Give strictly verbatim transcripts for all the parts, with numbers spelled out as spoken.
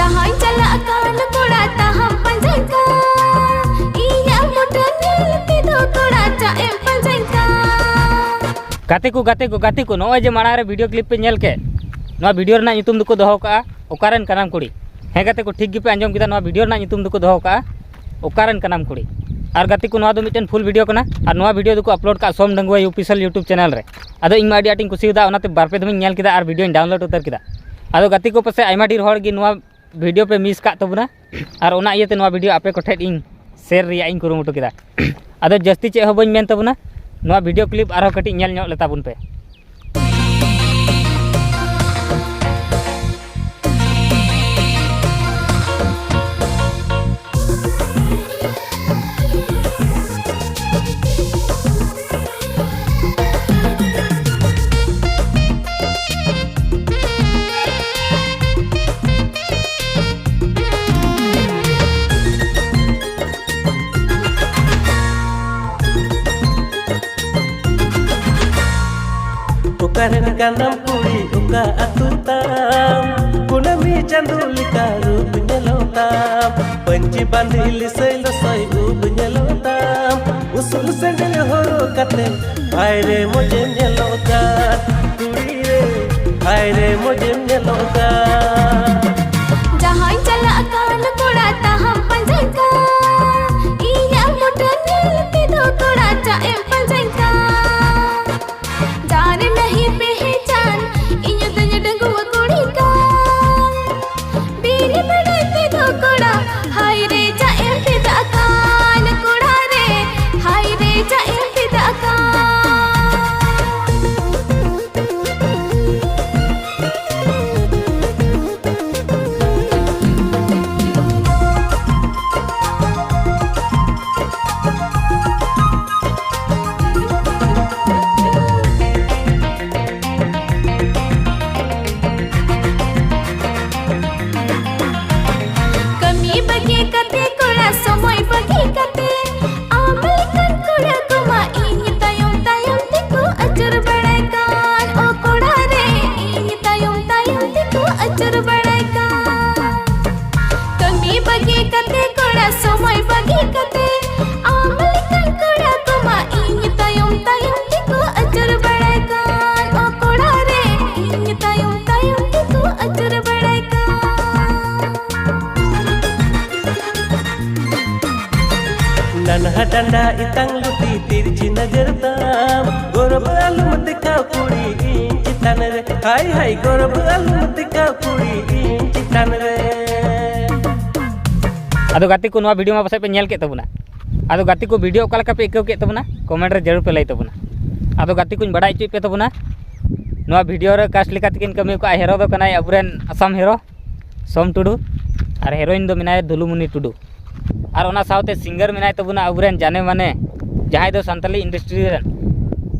ᱡᱟᱦᱟᱸᱭ ᱪᱟᱞᱟᱜ ᱠᱟᱱ ᱠᱚᱲᱟ ᱛᱟᱦᱟᱢ ᱯᱟᱸᱡᱟᱭ ᱠᱟᱱ, ᱤᱧᱟᱹᱜ ᱢᱩᱴᱷᱟᱹᱱ ᱧᱮᱞ ᱛᱮᱫᱚ ᱠᱚᱲᱟ ᱪᱟᱜ ᱮᱢ ᱯᱟᱸᱡᱟᱭ ᱠᱟᱱ᱾ ᱜᱟᱛᱮ ᱠᱚ, ᱜᱟᱛᱮ ᱠᱚ, ᱜᱟᱛᱮ ᱠᱚ, ᱱᱚᱜᱼᱚᱭ ᱡᱮ ᱢᱟᱲᱟᱝ ᱨᱮ ᱵᱷᱤᱰᱤᱭᱳ ᱠᱞᱤᱯ ᱯᱮ ᱧᱮᱞ ᱠᱮᱫ, ᱱᱚᱣᱟ ᱵᱷᱤᱰᱤᱭᱳ ᱨᱮᱱᱟᱜ ᱧᱩᱛᱩᱢ ᱫᱚᱠᱚ ᱫᱚᱦᱚ ᱠᱟᱜᱼᱟ ᱚᱠᱟᱨᱮᱱ ᱠᱟᱱᱟᱢ ᱠᱩᱲᱤ᱾ ᱦᱮᱸ ᱜᱟᱛᱮ ᱠᱚ, ᱴᱷᱤᱠ ᱜᱮᱯᱮ ᱟᱸᱡᱚᱢ ᱠᱮᱫᱟ, ᱱᱚᱣᱟ ᱵᱷᱤᱰᱤᱭᱳ ᱨᱮᱱᱟᱜ ᱧᱩᱛᱩᱢ ᱫᱚᱠᱚ ᱫᱚᱦᱚ ᱠᱟᱜᱼᱟ ᱚᱠᱟᱨᱮᱱ ᱠᱟᱱᱟᱢ ᱠᱩᱲᱤ᱾ ᱟᱨ ᱜᱟᱛᱮ ᱠᱚ, ᱱᱚᱣᱟ ᱫᱚ ᱢᱤᱫᱴᱮᱱ ᱯᱷᱩᱞ ᱵᱷᱤᱰᱤᱭᱳ ᱠᱟᱱᱟ, ᱟᱨ ᱱᱚᱣᱟ ᱵᱷᱤᱰᱤᱭᱳ ᱫᱚᱠᱚ ᱟᱯᱞᱳᱰ ᱠᱟᱜᱼᱟ ᱥᱳᱢ ᱰᱟᱺᱜᱩᱣᱟᱹ ᱚᱯᱷᱤᱥᱤᱭᱟᱞ ᱭᱩᱴᱩᱵᱽ ᱪᱮᱱᱮᱞ ᱨᱮ᱾ ᱟᱫᱚ ᱤᱧ ᱢᱟ ᱟᱹᱰᱤ ᱟᱸᱴᱤᱧ ᱠᱩᱥᱤᱭᱟᱫᱟ, ᱚᱱᱟᱛᱮ ᱵᱟᱨ ᱯᱮ ᱫᱷᱚᱢᱤᱧ ᱧᱮᱞ ᱠᱮᱫᱟ ᱟᱨ ᱵᱷᱤᱰᱤᱭᱳᱧ ᱰᱟᱣᱩᱱᱞᱳᱰ ᱩᱛᱟᱹᱨ ᱠᱮᱫᱟ᱾ ᱟᱫᱚ ᱜᱟᱛᱮ ᱠᱚ, ᱯᱟᱥᱮᱡ ᱟᱭᱢᱟ ᱰᱷᱮᱨ ᱦᱚᱲ ᱜᱮ ᱱᱚᱣᱟ ᱵᱷᱤᱰᱤᱭᱳ ᱯᱮ ᱢᱤᱥ ᱠᱟᱜ ᱛᱟᱵᱚᱱᱟ, ᱟᱨ ᱚᱱᱟ ᱤᱭᱟᱹᱛᱮ ᱱᱚᱣᱟ ᱵᱷᱤᱰᱤᱭᱳ ᱟᱯᱮ ᱠᱚᱴᱷᱮᱱ ᱤᱧ ᱥᱮᱭᱟᱨ ᱨᱮᱭᱟᱜ ᱤᱧ ᱠᱩᱨᱩᱢᱩᱴᱩ ᱠᱮᱫᱟ᱾ ᱟᱫᱚ ᱡᱟᱹᱥᱛᱤ ᱪᱮᱫ ᱦᱚᱸ ᱵᱟᱹᱧ ᱢᱮᱱ ᱛᱟᱵᱚᱱᱟ, ᱱᱚᱣᱟ ᱵᱷᱤᱰᱤᱭᱳ ᱠᱞᱤᱯ ᱟᱨᱦᱚᱸ ᱠᱟᱹᱴᱤᱡ ᱧᱮᱞ ᱧᱚᱜ ᱞᱮ ᱛᱟᱵᱚᱱ ᱯᱮ᱾ ᱚᱠᱟᱨᱮᱱ ᱠᱟᱱᱟᱢ ᱠᱩᱲᱤ, ᱚᱠᱟ ᱟᱹᱛᱩ ᱛᱟᱢ? ᱠᱩᱱᱟᱹᱢᱤ ᱪᱟᱸᱫᱳ ᱞᱮᱠᱟ ᱨᱩᱯ ᱧᱮᱞᱚᱜ ᱛᱟᱢ᱾ ᱯᱟᱹᱧᱪᱤ ᱵᱟᱸᱫᱮ ᱞᱤᱥᱟᱹᱭ ᱞᱚᱥᱚᱭ ᱩᱵ ᱧᱮᱞᱚᱜ ᱛᱟᱢ᱾ ᱩᱥᱩᱞ ᱥᱮᱸᱜᱮᱞ ᱦᱚᱨᱚᱜ ᱠᱟᱛᱮ ᱦᱟᱭ ᱨᱮ ᱢᱚᱡᱮᱢ ᱧᱮᱞᱚᱜ ᱠᱟᱱ᱾ ᱠᱩᱲᱤ ᱨᱮ ᱦᱟᱭ ᱨᱮ ᱢᱚᱡᱮᱢ ᱧᱮᱞᱚᱜ ᱠᱟᱱ᱾ ᱡᱟᱦᱟᱸᱭ ᱪᱟᱞᱟᱜ ᱠᱟᱱ ᱠᱚᱲᱟ ᱛᱟᱦᱟᱢ ᱯᱟᱸᱡᱟᱭ ᱠᱟᱱ, ᱤᱧᱟᱹᱜ ᱢᱩᱴᱷᱟᱹᱱ ᱧᱮᱞ ᱛᱮᱫᱚ ᱠᱚᱲᱟ ᱪᱟᱜ ᱮᱢ ᱯᱟᱸᱡᱟᱭ ᱠᱟᱱ᱾ ᱡᱟᱱ ᱱᱟᱦᱤ ᱯᱮᱦᱪᱟᱱ, ᱤᱧ ᱫᱚᱧ ᱰᱟᱺᱜᱩᱣᱟᱹ ᱠᱩᱲᱤ ᱠᱟᱱ᱾ ᱵᱤᱱ ᱵᱟᱰᱟᱭ ᱛᱮᱫᱚ ᱠᱚᱲᱟ, ᱦᱟᱭ ᱨᱮ ᱪᱟᱜ ᱮᱢ ᱯᱷᱮᱰᱟᱜ ᱠᱟᱱ᱾ ᱠᱚᱲᱟ ᱨᱮ, ᱦᱟᱭ ᱨᱮ ᱪᱟᱜ ᱮᱢ ᱯᱷᱮᱰᱟᱜ ᱠᱟᱱ᱾ ᱰᱟᱸᱰᱟ ᱤᱛᱟᱝ ᱞᱩᱴᱤ ᱛᱤᱨᱪᱤ ᱱᱚᱡᱚᱨ ᱛᱟᱢ, ᱜᱚᱨᱚᱵ ᱟᱞᱚᱢ ᱫᱮᱠᱷᱟᱣ ᱠᱩᱲᱤ ᱤᱧ ᱪᱮᱛᱟᱱ ᱨᱮ, ᱦᱟᱭ ᱦᱟᱭ ᱜᱚᱨᱚᱵ ᱟᱞᱚᱢ ᱫᱮᱠᱷᱟᱣ ᱠᱩᱲᱤ ᱤᱧ ᱪᱮᱛᱟᱱ ᱨᱮ᱾ ᱟᱫᱚ ᱜᱟᱛᱮ ᱠᱚ, ᱱᱚᱣᱟ ᱵᱷᱤᱰᱤᱭᱳ ᱢᱟ ᱯᱟᱥᱮᱡ ᱯᱮ ᱧᱮᱞ ᱠᱮᱫ ᱛᱟᱵᱚᱱᱟ᱾ ᱟᱫᱚ ᱜᱟᱛᱮ ᱠᱚ, ᱵᱷᱤᱰᱤᱭᱳ ᱚᱠᱟ ᱞᱮᱠᱟ ᱯᱮ ᱟᱹᱭᱠᱟᱹᱣ ᱠᱮᱫ ᱛᱟᱵᱚᱱᱟ, ᱠᱚᱢᱮᱱᱴ ᱨᱮ ᱡᱟᱹᱨᱩᱲ ᱯᱮ ᱞᱟᱹᱭ ᱛᱟᱵᱚᱱᱟ᱾ ᱟᱫᱚ ᱜᱟᱛᱮ ᱠᱚᱧ ᱵᱟᱲᱟᱭ ᱦᱚᱪᱚᱭᱮᱫ ᱯᱮ ᱛᱟᱵᱚᱱᱟ, ᱱᱚᱣᱟ ᱵᱷᱤᱰᱤᱭᱳ ᱨᱮ ᱠᱟᱥᱴ ᱞᱮᱠᱟ ᱛᱮᱠᱤᱱ ᱠᱟᱹᱢᱤ ᱠᱟᱜᱼᱟ, ᱦᱮᱨᱳ ᱫᱚ ᱠᱟᱱᱟᱭ ᱟᱵᱚᱨᱮᱱ ᱟᱥᱟᱢ ᱦᱮᱨᱳ ᱥᱳᱢ ᱴᱩᱰᱩ, ᱟᱨ ᱦᱮᱨᱳᱭᱤᱱ ᱫᱚ ᱢᱮᱱᱟᱭᱟ ᱫᱩᱞᱩᱢᱩᱱᱤ ᱴᱩᱰᱩ᱾ ᱟᱨ ᱚᱱᱟ ᱥᱟᱶᱛᱮ ᱥᱤᱝᱜᱟᱨ ᱢᱮᱱᱟᱭ ᱛᱟᱵᱚᱱᱟ ᱟᱵᱚᱨᱮᱱ ᱡᱟᱱᱮ ᱢᱟᱱᱮ, ᱡᱟᱦᱟᱸᱭ ᱫᱚ ᱥᱟᱱᱛᱟᱞᱤ ᱤᱱᱰᱟᱥᱴᱨᱤ ᱨᱮᱱ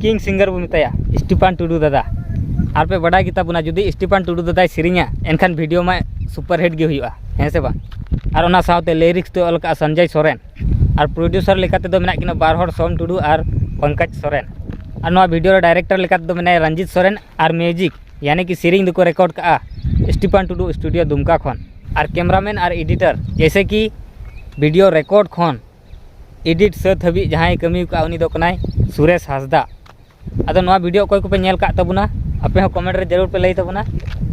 ᱠᱤᱝ ᱥᱤᱝᱜᱟᱨ ᱵᱚ ᱢᱮᱛᱟᱭᱟ, ᱥᱴᱤᱯᱟᱱ ᱴᱩᱰᱩ ᱫᱟᱫᱟ᱾ ᱟᱨ ᱯᱮ ᱵᱟᱰᱟᱭ ᱜᱮᱛᱟ ᱵᱚᱱᱟ, ᱡᱩᱫᱤ ᱥᱴᱤᱯᱟᱱ ᱴᱩᱰᱩ ᱫᱟᱫᱟᱭ ᱥᱮᱨᱮᱧᱟ, ᱮᱱᱠᱷᱟᱱ ᱵᱷᱤᱰᱤᱭᱳ ᱢᱟ ᱥᱩᱯᱟᱨ ᱦᱤᱴ ᱜᱮ ᱦᱩᱭᱩᱜᱼᱟ, ᱦᱮᱸ ᱥᱮ ᱵᱟᱝ? ᱟᱨ ᱚᱱᱟ ᱥᱟᱶᱛᱮ ᱞᱤᱨᱤᱠᱥ ᱫᱚ ᱚᱞ ᱠᱟᱜᱼᱟ ᱥᱚᱧᱡᱚᱭ ᱥᱚᱨᱮᱱ, ᱟᱨ ᱯᱨᱚᱰᱭᱩᱥᱟᱨ ᱞᱮᱠᱟ ᱛᱮᱫᱚ ᱢᱮᱱᱟᱜ ᱠᱤᱱᱟ ᱵᱟᱨ ᱦᱚᱲ, ᱥᱳᱢ ᱴᱩᱰᱩ ᱟᱨ ᱯᱚᱝᱠᱚᱡᱽ ᱥᱚᱨᱮᱱ᱾ ᱟᱨ ᱱᱚᱣᱟ ᱵᱷᱤᱰᱤᱭᱳ ᱨᱮ ᱰᱟᱭᱨᱮᱠᱴᱚᱨ ᱞᱮᱠᱟ ᱛᱮᱫᱚ ᱢᱮᱱᱟᱭᱟ ᱨᱚᱧᱡᱤᱛ ᱥᱚᱨᱮᱱ, ᱟᱨ ᱢᱤᱭᱩᱡᱤᱠ ᱭᱟᱱᱤ ᱠᱤ ᱥᱮᱨᱮᱧ ᱫᱚᱠᱚ ᱨᱮᱠᱚᱨᱰ ᱠᱟᱜᱼᱟ ᱥᱴᱤᱯᱟᱱ ᱴᱩᱰᱩ ᱥᱴᱩᱰᱤᱭᱳ ᱫᱩᱢᱠᱟ ᱠᱷᱚᱱ᱾ ᱟᱨ ᱠᱮᱢᱨᱟᱢᱮᱱ ᱟᱨ ᱮᱰᱤᱴᱚᱨ, ᱡᱮᱭᱥᱮ ᱠᱤ ᱵᱷᱤᱰᱤᱭᱳ ᱨᱮᱠᱚᱨᱰ ᱠᱷᱚᱱ ᱮᱰᱤᱴ ᱥᱟᱹᱛ ᱦᱟᱹᱵᱤᱡ ᱡᱟᱦᱟᱸᱭ ᱠᱟᱹᱢᱤ ᱠᱟᱜᱼᱟ, ᱩᱱᱤ ᱫᱚ ᱠᱟᱱᱟᱭ ᱥᱩᱨᱮᱥ ᱦᱟᱸᱥᱫᱟ᱾ ᱟᱫᱚ ᱱᱚᱣᱟ ᱵᱷᱤᱰᱤᱭᱳ ᱚᱠᱚᱭ ᱠᱚᱯᱮ ᱧᱮᱞ ᱠᱟᱜ ᱛᱟᱵᱚᱱᱟ, ᱟᱯᱮ ᱦᱚᱸ ᱠᱚᱢᱮᱱᱴ ᱨᱮ ᱡᱟᱹᱨᱩᱲ ᱯᱮ ᱞᱟᱹᱭ ᱛᱟᱵᱚᱱᱟ᱾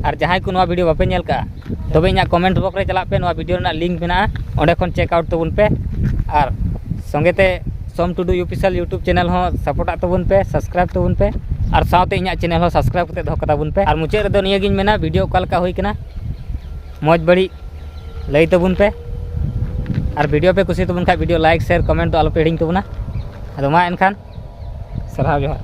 ᱟᱨ ᱡᱟᱦᱟᱸᱭ ᱠᱚ ᱱᱚᱣᱟ ᱵᱷᱤᱰᱤᱭᱳ ᱵᱟᱯᱮ ᱧᱮᱞ ᱠᱟᱜᱼᱟ, ᱛᱚᱵᱮ ᱤᱧᱟᱹᱜ ᱠᱚᱢᱮᱱᱴ ᱵᱚᱠᱥ ᱨᱮ ᱪᱟᱞᱟᱜ ᱯᱮ, ᱱᱚᱣᱟ ᱵᱷᱤᱰᱤᱭᱳ ᱨᱮᱱᱟᱜ ᱞᱤᱝᱠ ᱢᱮᱱᱟᱜᱼᱟ, ᱚᱸᱰᱮ ᱠᱷᱚᱱ ᱪᱮᱠ ᱟᱣᱩᱴ ᱛᱟᱵᱚᱱ ᱯᱮ᱾ ᱟᱨ ᱥᱚᱸᱜᱮ ᱛᱮ ᱥᱳᱢ ᱴᱩᱰᱩ ᱚᱯᱷᱤᱥᱤᱭᱟᱞ ᱭᱩᱴᱩᱵᱽ ᱪᱮᱱᱮᱞ ᱦᱚᱸ ᱥᱟᱯᱳᱨᱴᱟᱜ ᱛᱟᱵᱚᱱ ᱯᱮ, ᱥᱟᱵᱥᱠᱨᱟᱭᱤᱵᱽ ᱛᱟᱵᱚᱱ ᱯᱮ, ᱟᱨ ᱥᱟᱶᱛᱮ ᱤᱧᱟᱹᱜ ᱪᱮᱱᱮᱞ ᱦᱚᱸ ᱥᱟᱵᱥᱠᱨᱟᱭᱤᱵᱽ ᱠᱟᱛᱮ ᱫᱚᱦᱚ ᱠᱟᱛᱟ ᱵᱚᱱ ᱯᱮ᱾ ᱟᱨ ᱢᱩᱪᱟᱹᱫ ᱨᱮᱫᱚ ᱱᱤᱭᱟᱹᱜᱤᱧ ᱢᱮᱱᱟ, ᱵᱷᱤᱰᱤᱭᱳ ᱚᱠᱟ ᱞᱮᱠᱟ ᱦᱩᱭ ᱠᱟᱱᱟ, ᱢᱚᱡᱽ ᱵᱟᱹᱲᱤᱡ ᱞᱟᱹᱭ ᱛᱟᱵᱚᱱ ᱯᱮ᱾ ᱟᱨ ᱵᱷᱤᱰᱤᱭᱳ ᱯᱮ ᱠᱩᱥᱤ ᱛᱟᱵᱚᱱ ᱠᱷᱟᱡ, ᱵᱷᱤᱰᱤᱭᱳ ᱞᱟᱭᱤᱠ, ᱥᱮᱭᱟᱨ, ᱠᱚᱢᱮᱱᱴ ᱫᱚ ᱟᱞᱚ ᱯᱮ ᱦᱤᱲᱤᱧ ᱛᱟᱵᱚᱱᱟ᱾ ᱟᱫᱚ ᱢᱟ ᱮᱱᱠᱷᱟᱱ, ᱥᱟᱨᱦᱟᱣ, ᱡᱚᱦᱟᱨ᱾